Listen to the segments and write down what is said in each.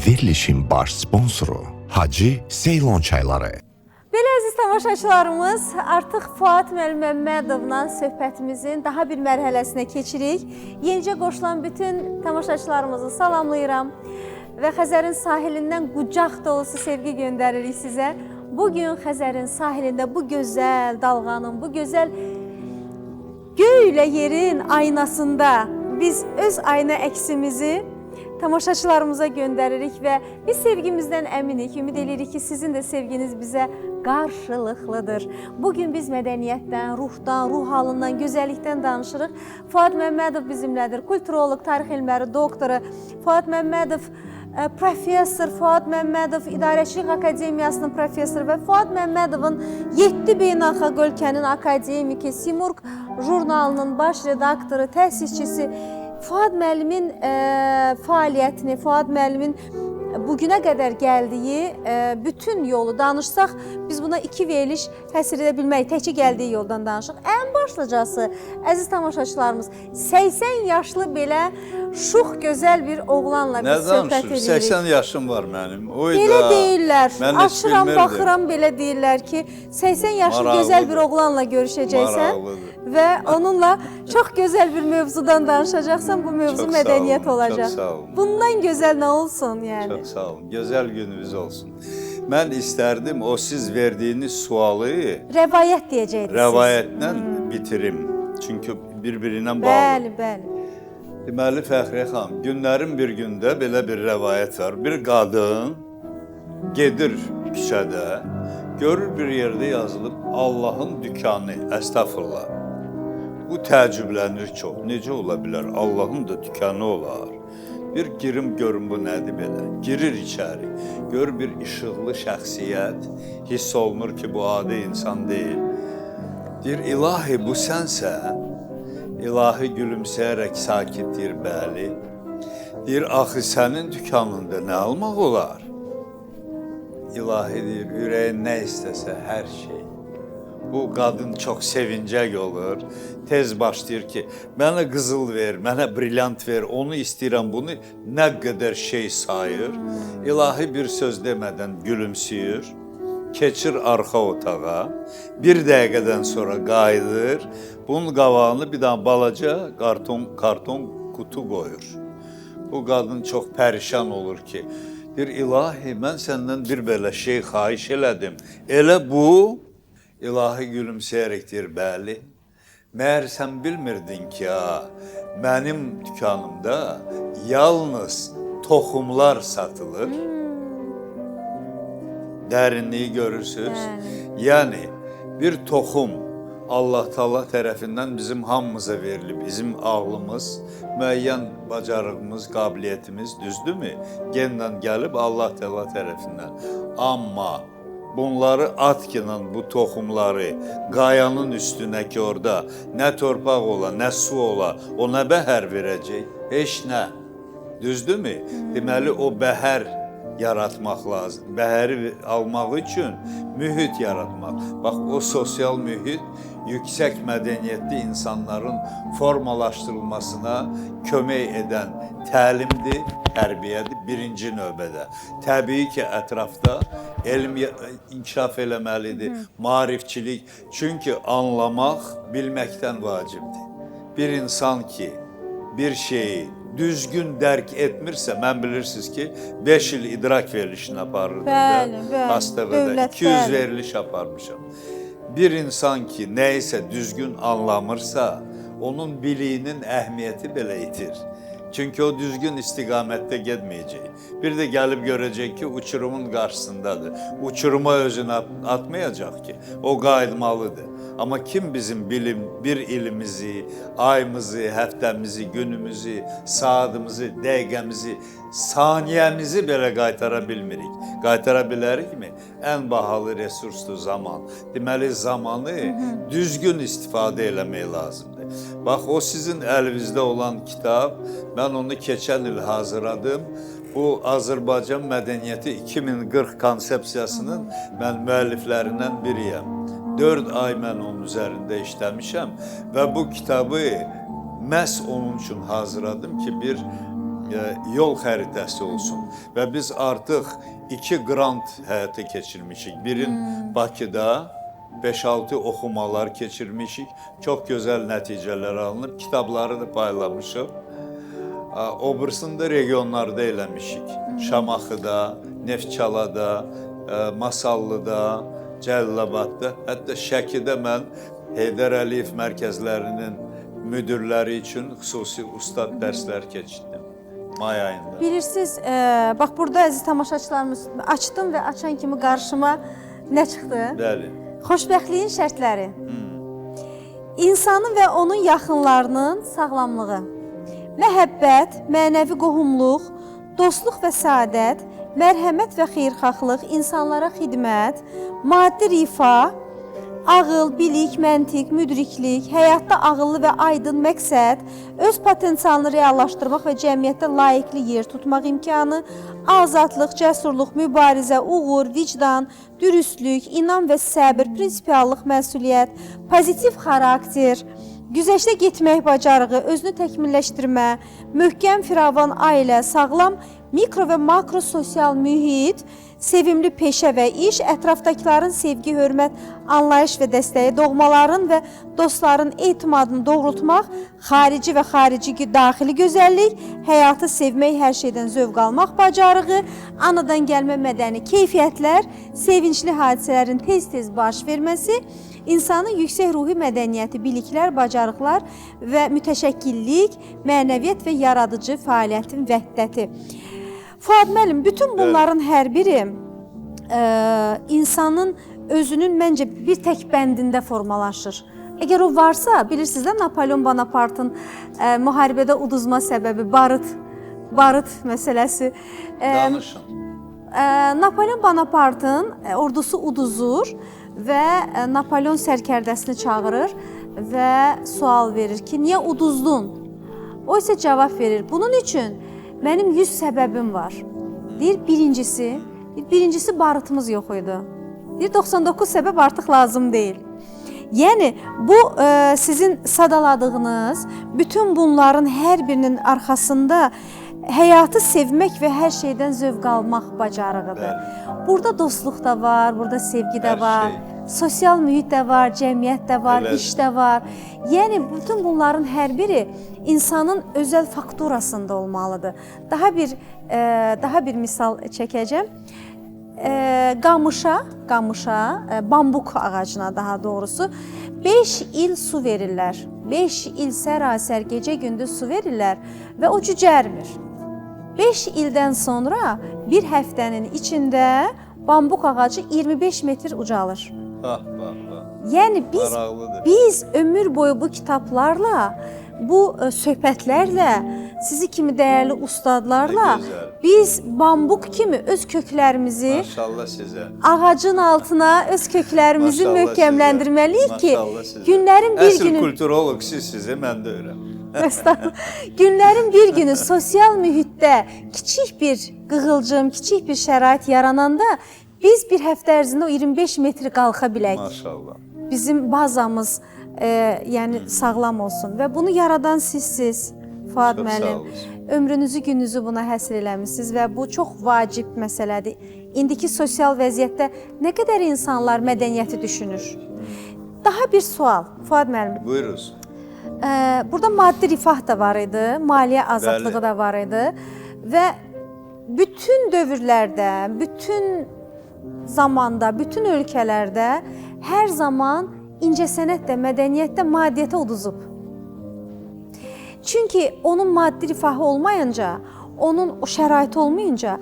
Verilişin baş sponsoru Hacı Seylon çayları. Belə əziz tamaşaçılarımız, artıq Fuad müəllim Məmmədovla söhbətimizin daha bir mərhələsinə keçirik. Yenicə qoşulan bütün tamaşaçılarımızı salamlayıram və Xəzərin sahilindən qucaq dolusu sevgi göndəririk sizə. Bugün Xəzərin sahilində bu gözəl dalğanın, bu gözəl göylə yerin aynasında biz öz ayna əksimizi tamaşaçılarımıza göndəririk və biz sevgimizdən əminik, ümid edirik ki, sizin də sevginiz bizə qarşılıqlıdır. Bugün biz mədəniyyətdən, ruhdan, ruh halından, gözəllikdən danışırıq. Fuad Məmmədov bizimlədir, kulturoloq, tarix elmləri doktoru. Fuad Məmmədov professor, Fuad Məmmədov İdarəçilik Akademiyasının professoru və Fuad Məmmədovun 7 beynəlxalq ölkənin akademiki, Simurq jurnalının baş redaktoru, təsisçisi. Fuad müəllimin fəaliyyətini, Fuad müəllimin bugünə qədər gəldiyi bütün yolu danışsaq, biz buna 2 veriliş həsr edə bilmərik. Təkcə gəldiyi yoldan danışıq. Ən başlıcası, əziz tamaşaçılarımız, 80 yaşlı belə şux gözəl bir oğlanla Nə biz söhbət danışır? edirik. 80 yaşım var mənim. Oy Belə da, deyirlər. Mən heç Açıram, bilmirdim. baxıram, belə deyirlər ki, 80 yaşlı gözəl bir oğlanla görüşəcəksən Maraqlıdır. və onunla çox gözəl bir mövzudan danışacaqsan. Bu mövzu Çox sağ mədəniyyət olun, olacaq. çox sağ olun. Bundan gözəl nə olsun yəni? Çox sağ olun. Gözəl gününüz olsun. Mən istərdim o siz verdiyiniz sualı Rəvayət deyəcəydiniz. rəvayətlə bitirim. Çünki bir-birinə bağlı. Bəli, bəli. Deməli Fəxriyə xanım, günlərin bir gündə belə bir rəvayət var. Bir qadın gedir küçədə, görür bir yerdə yazılıb Allahın dükanı, əstəğfurullah. Bu təəccüblənir çox. Necə ola bilər? Allahın da dükanı olar. Bir girim görüm bu nədir belə. Girir içəri. Görür bir işıqlı şəxsiyyət. Hiss olunur ki, bu adi insan deyil. Deyir, ilahi bu sənsən? İlahi gülümsəyərək sakit deyir, bəli. Deyir, axı sənin dükanında nə almaq olar? İlahi deyir, ürəyin nə istəsə hər şey. Bu qadın çox sevincək olur. Tez başlayır ki, mənə qızıl ver, mənə brilyant ver, onu istəyirəm, bunu nə qədər şey sayır. İlahi bir söz demədən gülümsüyür. Keçir arxa otağa. Bir dəqiqədən sonra qayıdır. Bunun qabağını bir dənə balaca karton qutu qoyur. Bu qadın çox pərişan olur ki, deyir, ilahi, mən səndən bir belə şey xahiş elədim. Elə bu, ilahi gülümsəyərək deyir, bəli. Məyər sən bilmirdin ki, ha, mənim dükanımda yalnız toxumlar satılır. Dərinliyi görürsünüz. Bəli. Yəni bir toxum Allah Taala tərəfindən bizim hamımıza verilib. Bizim ağlımız, müəyyən bacarığımız, qabiliyyətimiz, düzdürmü? Genlə gəlib Allah Taala tərəfindən. Amma bunları atkinan bu toxumları qayanın üstünə ki orada nə torpaq ola, nə su ola, o nə bəhər verəcək? Heç nə. Düzdürmü? Deməli o bəhər yaratmaq lazım. Bəhəri almaq üçün mühit yaratmaq. Bax o sosial mühit yüksək mədəniyyətli insanların formalaşdırılmasına kömək edən təlimdir, tərbiyədir birinci növbədə. Təbii ki, ətrafda elm inkişaf eləməlidir, maarifçilik. Çünki anlamaq bilməkdən vacibdir. Bir insan ki, bir şeyi düzgün dərk etmirsə, mən bilirsiniz ki, 5 il idrak verilişini aparırdım Bəli, da. bəli. ASTV-də Dövlət, 200 bəli. veriliş aparmışam. Bir insan ki, nəyisə düzgün anlamırsa, onun biliyinin əhəmiyyəti belə itir. Çünki o düzgün istiqamətdə getməyəcək. Bir də gəlib görəcək ki, uçurumun qarşısındadır. Uçuruma özünü atmayacaq ki, o qayıtmalıdır. Amma kim bizim bilim, bir ilimizi, ayımızı, həftəmizi, günümüzü, saatımızı, dəqiqəmizi, saniyəmizi belə qaytara bilmirik. Qaytara bilərikmi? Ən bahalı resursdur zaman. Deməli, zamanı düzgün istifadə eləmək lazımdır. Bax, o sizin əlinizdə olan kitab, mən onu keçən il hazırladım. Bu Azərbaycan mədəniyyəti 2040 konsepsiyasının mən müəlliflərindən biriyəm. 4 ay mən onun üzərində işləmişəm və bu kitabı məhz onun üçün hazırladım ki, bir yol xəritəsi olsun. Və biz artıq 2 qrant həyata keçirmişik. Birin Bakıda 5-6 oxumalar keçirmişik. Çox gözəl nəticələr alınıb. Kitabları da paylamışıq. O birisini də regionlarda eləmişik. Şamaxıda, Neftçalada, Masallıda, Cəlilabadda, hətta Şəkidə mən Heydər Əliyev mərkəzlərinin müdirləri üçün xüsusi ustad dərslər keçirdim may ayında. Bilirsiniz, bax burada əziz tamaşaçılarımız açdım və açan kimi qarşıma nə çıxdı? Bəli. Xoşbəxtliyin şərtləri. İnsanın və onun yaxınlarının sağlamlığı, məhəbbət, mənəvi qohumluq, dostluq və səadət, mərhəmət və xeyirxahlıq, insanlara xidmət, maddi rifah, ağıl, bilik, məntiq, müdriklik, həyatda ağıllı və aydın məqsəd, öz potensialını reallaşdırmaq və cəmiyyətdə layiqli yer tutmaq imkanı, azadlıq, cəsurluq, mübarizə, uğur, vicdan, dürüstlük, inam və səbir, prinsipiallıq, məsuliyyət, pozitiv xarakter, güzəştə getmək bacarığı, özünü təkmilləşdirmə, möhkəm firavan ailə, sağlam mikro və makro sosial mühit, sevimli peşə və iş, ətrafdakıların sevgi, hörmət, anlayış və dəstəyi, doğmaların və dostların etimadını doğrultmaq, xarici və xarici daxili gözəllik, həyatı sevmək, hər şeydən zövq almaq bacarığı, anadan gəlmə mədəni keyfiyyətlər, sevincli hadisələrin tez-tez baş verməsi, insanın yüksək ruhi mədəniyyəti, biliklər, bacarıqlar və mütəşəkkillik, mənəviyyat və yaradıcı fəaliyyətin vəhdəti. Fuad müəllim, bütün bunların hər biri insanın özünün məncə bir tək bəndində formalaşır. Əgər o varsa, bilirsiniz də Napoleon Bonapartın müharibədə uduzma səbəbi barıt məsələsi. Danışın. Napoleon Bonapartın ordusu uduzur və Napoleon sərkərdəsini çağırır və sual verir ki, niyə uduzdun? O isə cavab verir. Bunun üçün mənim 100 səbəbim var. Deyir, birincisi barıtımız yox idi. Deyir, 99 səbəb artıq lazım deyil. Yəni, bu sizin sadaladığınız, bütün bunların hər birinin arxasında həyatı sevmək və hər şeydən zövq almaq bacarığıdır. Bəli. Burada dostluq da var, burada sevgi də Hər var, şey. Sosial mühit də var, cəmiyyət də var, Elədir. iş də var. Yəni, bütün bunların hər biri insanın özəl fakturasında olmalıdır. Daha bir misal çəkəcəm. Qamışa, bambuk ağacına daha doğrusu 5 il su verirlər. 5 il sərasər gecə gündüz su verirlər və o cücərmir. 5 ildən sonra bir həftənin içində bambuk ağacı 25 metr ucalır. Bax, bax, bax. Yəni biz ömür boyu bu kitablarla, bu söhbətlərlə, sizi kimi dəyərli ustadlarla biz bambuk kimi öz köklərimizi Maşallah sizə. ağacın altına öz köklərimizi Maşallah möhkəmləndirməliyik ki, günlərin bir Əsl günü kulturoloq sizsiz, mən də öyrəm. Günlərin bir günü sosial mühitdə kiçik bir qığılcım, kiçik bir şərait yarananda biz bir həftə ərzində o 25 metr qalxa bilək. Maşallah. Bizim bazamız yəni sağlam olsun və bunu yaradan sizsiz Fuad müəllim. Ömrünüzü, gününüzü buna həsr eləmisiniz və bu çox vacib məsələdir. İndiki sosial vəziyyətdə nə qədər insanlar mədəniyyəti düşünür? Daha bir sual Fuad müəllim. Buyurunuz. Burada maddi rifah da var idi, maliyyə azadlığı Bəli. da var idi və bütün dövrlərdə, bütün zamanda, bütün ölkələrdə hər zaman incəsənət də, mədəniyyət də maddiyyətə uduzub. Çünki onun maddi rifahı olmayınca, onun o şəraiti olmayınca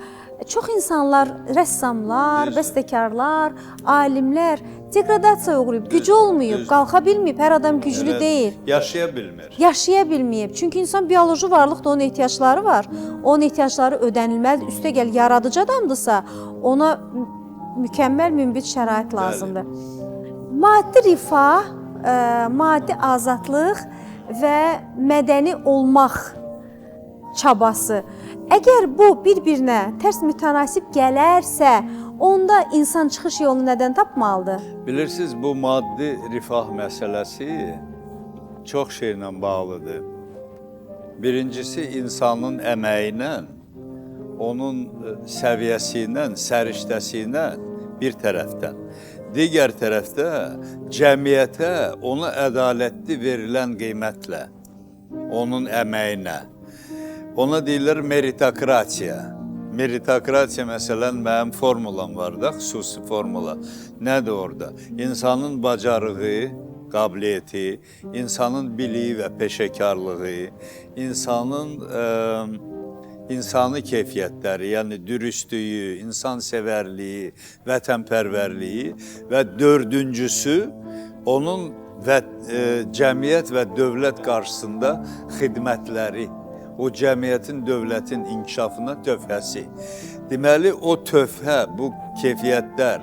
çox insanlar, rəssamlar, bəstəkarlar, alimlər deqradasiyaya uğrayıb, gücü olmayıb, qalxa bilməyib, hər adam güclü deyil. Yaşaya bilmir. Yaşaya bilməyib. Çünki insan bioloji varlıqdır, onun ehtiyacları var. Onun ehtiyacları ödənilməlidir. Üstəgəl yaradıcı adamdırsa, ona mükəmməl münbit şərait lazımdır. Maddi rifah, maddi azadlıq və mədəni olmaq çabası. Əgər bu bir-birinə tərs mütənasib gələrsə, onda insan çıxış yolunu nədən tapmalıdır? Bilirsiniz, bu maddi rifah məsələsi çox şeylə bağlıdır. Birincisi insanın əməyi ilə, onun səviyyəsi ilə, səriştəsi ilə bir tərəfdən. Digər tərəfdə cəmiyyətə ona ədalətli verilən qiymətlə, onun əməyinə. Ona deyirlər meritokratiya. Meritokratiya məsələn mənim formulam var da, xüsusi formula. Nədir orada? İnsanın bacarığı, qabiliyyəti, insanın biliyi və peşəkarlığı, insanın insani keyfiyyətləri, yəni dürüstlüyü, insansevərliyi, vətənpərvərliyi və dördüncüsü onun və cəmiyyət və dövlət qarşısında xidmətləri, o cəmiyyətin, dövlətin inkişafına töhfəsi. Deməli, o töhfə, bu keyfiyyətlər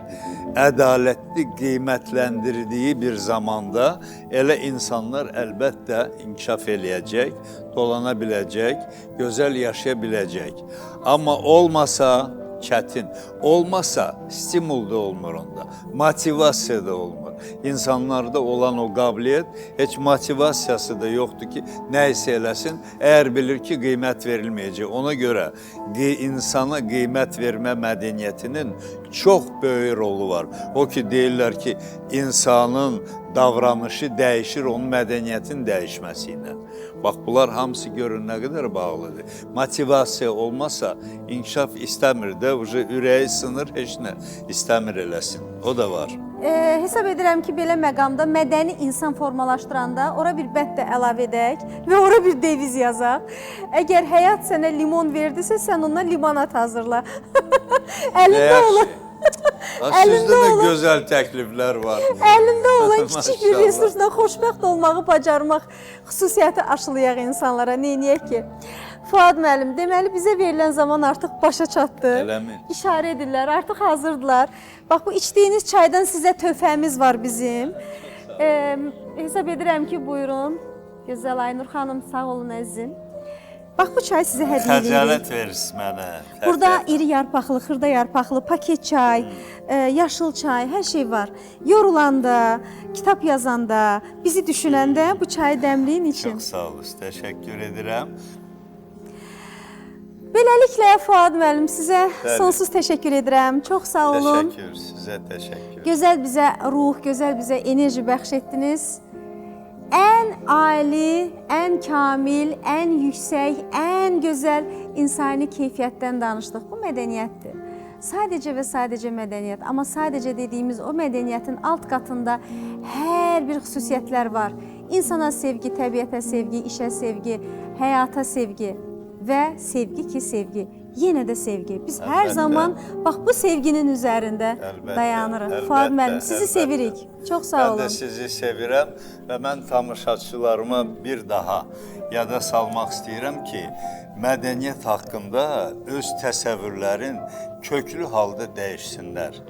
ədalətli qiymətləndirdiyi bir zamanda elə insanlar əlbəttə inkişaf eləyəcək, dolana biləcək, gözəl yaşaya biləcək. Amma olmasa çətin, olmasa stimul da olmur onda, motivasiya da olmur. İnsanlarda olan o qabiliyyət heç motivasiyası da yoxdur ki, nə isə eləsin, əgər bilir ki, qiymət verilməyəcək. Ona görə insana qiymət vermə mədəniyyətinin çox böyük rolu var. O ki, deyirlər ki, insanın davranışı dəyişir onun mədəniyyətin dəyişməsi ilə. Bax, bunlar hamısı görün nə qədər bağlıdır. Motivasiya olmasa inkişaf istəmir də, ürəyi sınır, heç nə istəmir eləsin. O da var. Hesab edirəm ki, belə məqamda mədəni insan formalaşdıranda ora bir bənd də əlavə edək və ora bir deviz yazaq. Əgər həyat sənə limon verdisə, sən ondan limonat hazırla. Əlində olan... Sizdə də gözəl təkliflər var. Əlində olan kiçik bir resursla xoşbəxt olmağı bacarmaq xüsusiyyəti aşılayaq insanlara. Neyniyək ki? Fuad müəllim, deməli bizə verilən zaman artıq başa çatdı. Eləmi? İşarə edirlər, artıq hazırdılar. Bax, bu içdiyiniz çaydan sizə töhfəmiz var bizim. Hesab edirəm ki, buyurun. Gözəl Aynur xanım, sağ olun əzizim. Bax, bu çay sizə hədiyyə edirik. Xəcalət verirsiz mənə. Burada iri yarpaqlı, xırda yarpaqlı, paket çay, yaşıl çay, hər şey var. Yorulanda, kitab yazanda, bizi düşünəndə bu çayı dəmləyin için. Çox sağ olun, təşəkkür edirəm. Beləliklə Fuad müəllim, sizə sonsuz təşəkkür edirəm. Çox sağ olun. Təşəkkür, sizə təşəkkür. Gözəl bizə ruh, gözəl bizə enerji bəxş etdiniz. Ən ali, ən kamil, ən yüksək, ən gözəl insani keyfiyyətdən danışdıq. Bu mədəniyyətdir. Sadəcə və sadəcə mədəniyyət. Amma sadəcə dediyimiz o mədəniyyətin alt qatında hər bir xüsusiyyətlər var. İnsana sevgi, təbiətə sevgi, işə sevgi, həyata sevgi və sevgi ki sevgi. Yenə də sevgi. Biz hər zaman bax bu sevginin üzərində dayanırıq. Fuad müəllim, sizi sevirik. Çox sağ olun. Mən də sizi sevirəm və mən tamaşaçılarıma bir daha yada salmaq istəyirəm ki, mədəniyyət haqqında öz təsəvvürlərin köklü halda dəyişsinlər.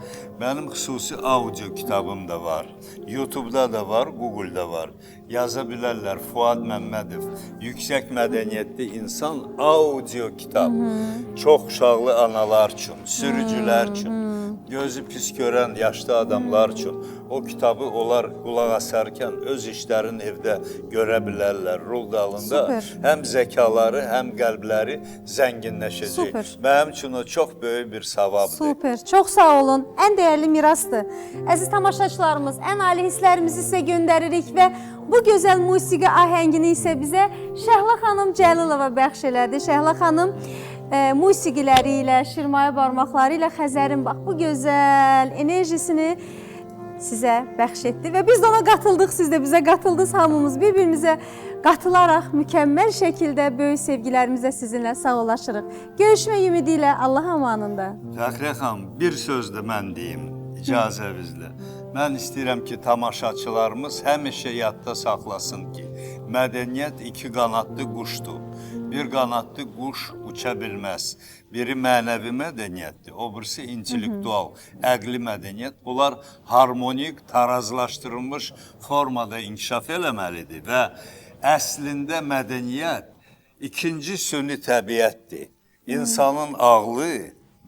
Mənim xüsusi audio kitabım da var. YouTube'da da var, Google'da var. Yaza bilərlər Fuad Məmmədov, Yüksək Mədəniyyətli İnsan audio kitab. Çox uşaqlı analar üçün, sürücülər üçün, gözü pis görən yaşlı adamlar üçün. O kitabı onlar qulaq asarkən öz işlərini evdə görə bilərlər. Rul dalında həm zəkaları, həm qəlbləri zənginləşəcək. Super. Mənim üçün o çox böyük bir savabdır. Super. Çox sağ olun. Ən dəyərli mirasdır. Əziz tamaşaçılarımız, ən ali hisslərimizi sizə göndəririk və bu gözəl musiqi ahəngini isə bizə Şəhla xanım Cəlilova bəxş elədi. Şəhla xanım musiqiləri ilə, şirmayi barmaqları ilə Xəzərin bax bu gözəl enerjisini sizə bəxş etdi və biz də ona qatıldıq, siz də bizə qatıldınız, hamımız bir-birimizə qatılaraq mükəmməl şəkildə böyük sevgilərimizlə sizinlə sağollaşırıq. Görüşmək ümidi ilə Allah amanında. Fəxriyə xanım, bir söz də mən deyim, icazənizlə. Mən istəyirəm ki, tamaşaçılarımız həmişə yadda saxlasın ki, mədəniyyət iki qanadlı quşdur. Bir qanadlı quş uça bilməz. Biri mənəvi mədəniyyətdir, o birisi intellektual, əqli mədəniyyət. Bunlar harmonik, tarazlaşdırılmış formada inkişaf eləməlidir və əslində mədəniyyət ikinci süni təbiətdir. İnsanın ağlı,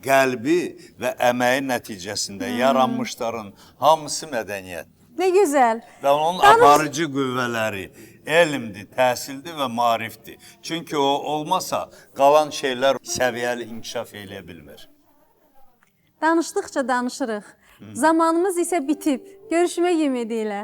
qəlbi və əməyi nəticəsində yaranmışların hamısı mədəniyyət. Nə gözəl. Və onun aparıcı qüvvələri, Elmdir, təhsildir və maarifdir. Çünki o olmasa qalan şeylər səviyyəli inkişaf eləyə bilmir. Danışdıqca danışırıq. Zamanımız isə bitib. Görüşmək ümidi ilə.